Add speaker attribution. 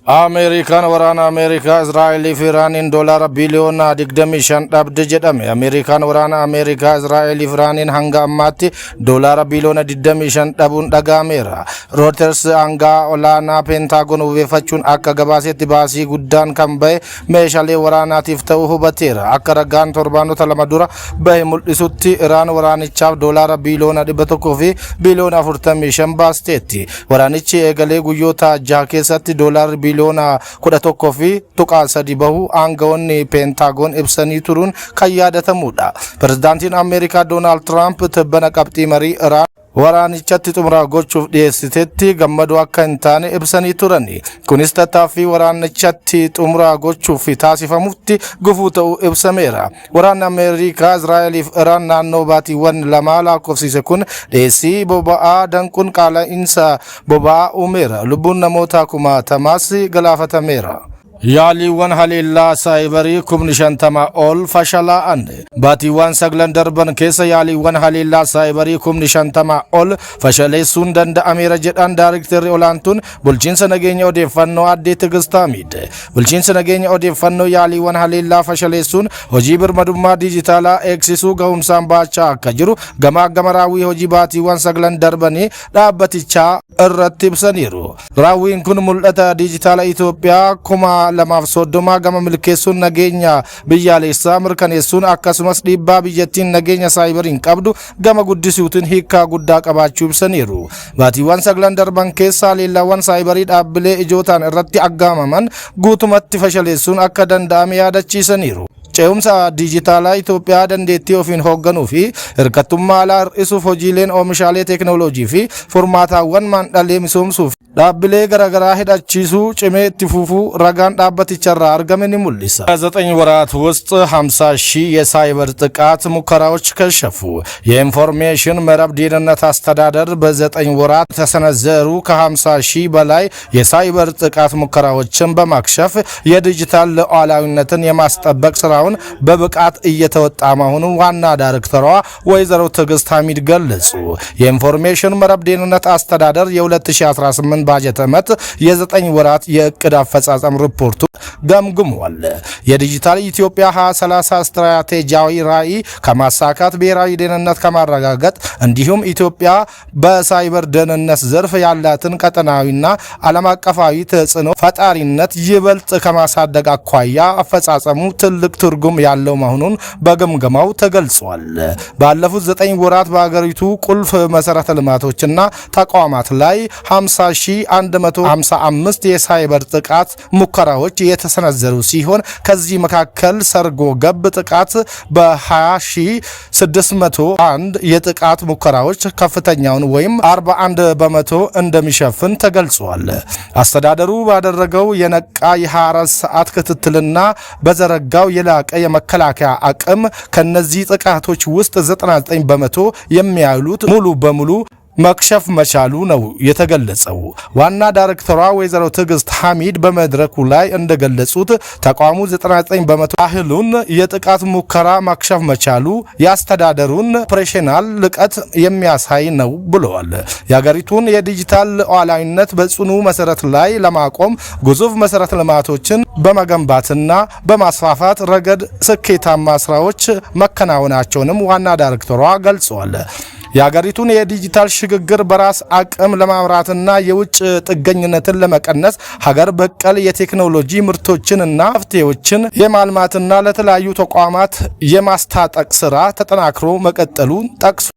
Speaker 1: Ameerikaan waraana Ameerikaa, Israa'elii fi Iraaniin doolaara biiliyoona 25 dhabde jedhame. Ameerikaan waraana Ameerikaa, Israa'elii fi Iraaniin hanga ammaatti doolaara biiliyoona 25 dhabuun dhaga'ameera. Reuters aangaa olaanaa Peentaagoon wabeeffachuun akka gabaasetti baasii guddaan kan bahe meeshaalee waraanaatiif ta'uu hubateera. Akka ragaan torbaanota 2 dura bahe mul'isutti Iraan waraanichaaf doolaara biiliyoona 100 fi biiliyoona 45 baasteetti. Waraanichi eegalee guyyoota 6 keessatti doolaarri biiliyoona 11.3 bahu aangawoonni Peentaagoon ibsanii turuun kan yaadatamudha. Pirezidaantiin Ameerikaa Doonaald Tiraamp tibbana qabxii marii Iraan waraanichatti xumura gochuuf dhiyeessitetti gammadoo akka hin taane ibsanii turani. Kunis tattaaffii waraanichatti xumura gochuuf taasifamutti gufuu ta'uu ibsameera. Waraanni Ameerikaa, Israa'eliif Iraan naannoo baatiiwwan 2 lakkoofsise kun dhiyeessii boba'aa danquun qaala'insa boba'aa uumeera. Lubbuun namoota kumaatamaas galaafatameera. Yaaliiwwan haleellaa saayibarii kumni 50 ol fashalaa'an. Baatiiwwan saglan darban keessa yaaliiwwan haleellaa saayibarii kumni 50 ol fashaleessuun danda'ameera jedhan Daariktarri olaantuun Bulchiinsa Nageenya Odeeffannoo Addee Tigist Hamiid. Bulchiinsa Nageenya Odeeffannoo yaaliiwwan haleellaa fashaleessuun hojii birmadummaa diijitaalaa eegsisuu gahumsaan baachaa akka jiru gamaagama raawwii hojii baatiiwwan saglan darbanii dhaabbatichaa irratti ibsaniiru. Raawwiin kun mul'ata diijitaala Itoophiyaa 2030 gama milkeessuun nageenya biyyaalessaa mirkaneessuun akkasumas dhiibbaa biyyattiin nageenya saayibariin qabdu gama guddisuutiin hiikkaa guddaa qabaachuu ibsaniiru. Baatiiwwan saglan darban keessa haleellaawwan saayibarii dhaabbilee ijootaan irratti aggaamaman guutumatti fashaleessuun akka danda'ame yaadachiisaniiru. Ce'umsa diijitaalaa Itoophiyaa dandeettii ofiin hoogganuu fi hirkattummaa alaa hir'isuuf hojiileen oomishaalee teeknooloojii fi furmaataawwan maandhalee misoomsuuf dhaabbilee garaagaraa hidhachiisuu cimee itti fufuu ragaan dhaabbaticharraa argame ni mul'isa. በ9 ወራት ውስጥ 50 ሺህ የሳይበር ጥቃት ሙከራዎች ከሸፉ። የኢንፎርሜሽን መረብ ደህንነት አስተዳደር በ9 ወራት የተሰነዘሩ ከ50 ሺህ በላይ የሳይበር ጥቃት ሙከራዎችን በማክሸፍ የዲጂታል ሉዓላዊነትን የማስጠበቅ ስራውን በብቃት እየተወጣ መሆኑን ዋና ዳይሬክተሯ ወይዘሮ ትዕግስት ሐሚድ ገለጹ። የኢንፎርሜሽን መረብ ደህንነት አስተዳደር የ2018 ባጀት ዓመት የ9 ወራት የእቅድ አፈጻጸም ሪፖርቱ ገምግሟል። የዲጂታል ኢትዮጵያ 2030 ስትራቴጂያዊ ራዕይ ከማሳካት፣ ብሔራዊ ደህንነት ከማረጋገጥ እንዲሁም ኢትዮጵያ በሳይበር ደህንነት ዘርፍ ያላትን ቀጠናዊና ዓለም አቀፋዊ ተጽዕኖ ፈጣሪነት ይበልጥ ከማሳደግ አኳያ አፈጻጸሙ ትልቅ ትርጉም ያለው መሆኑን በግምገማው ተገልጿል። ባለፉት 9 ወራት በአገሪቱ ቁልፍ መሰረተ ልማቶችና ተቋማት ላይ 50,155 የሳይበር ጥቃት ሙከራዎች የተሰነዘሩ ሲሆን ከዚህ መካከል ሰርጎ ገብ ጥቃት በ20,601 የጥቃት ሙከራዎች ከፍተኛውን ወይም 41% እንደሚሸፍን ተገልጿል። አስተዳደሩ ባደረገው የነቃ የ24 ሰዓት ክትትልና በዘረጋው የላቀ የመከላከያ አቅም ከነዚህ ጥቃቶች ውስጥ 99% የሚያህሉት ሙሉ በሙሉ መክሸፍ መቻሉ ነው የተገለጸው። ዋና ዳይሬክተሯ ወይዘሮ ትዕግስት ሐሚድ በመድረኩ ላይ እንደገለጹት ተቋሙ 99% ያህሉን የጥቃት ሙከራ ማክሸፍ መቻሉ የአስተዳደሩን ኦፕሬሽናል ልቀት የሚያሳይ ነው ብለዋል። የሀገሪቱን የዲጂታል ሉዓላዊነት በጽኑ መሰረት ላይ ለማቆም ግዙፍ መሰረተ ልማቶችን በመገንባትና በማስፋፋት ረገድ ስኬታማ ስራዎች መከናወናቸውንም ዋና ዳይሬክተሯ ገልጸዋል። የሀገሪቱን የዲጂታል ሽግግር በራስ አቅም ለማምራትና የውጭ ጥገኝነትን ለመቀነስ ሀገር በቀል የቴክኖሎጂ ምርቶችንና መፍትሄዎችን የማልማትና ለተለያዩ ተቋማት የማስታጠቅ ስራ ተጠናክሮ መቀጠሉን ጠቅሷል።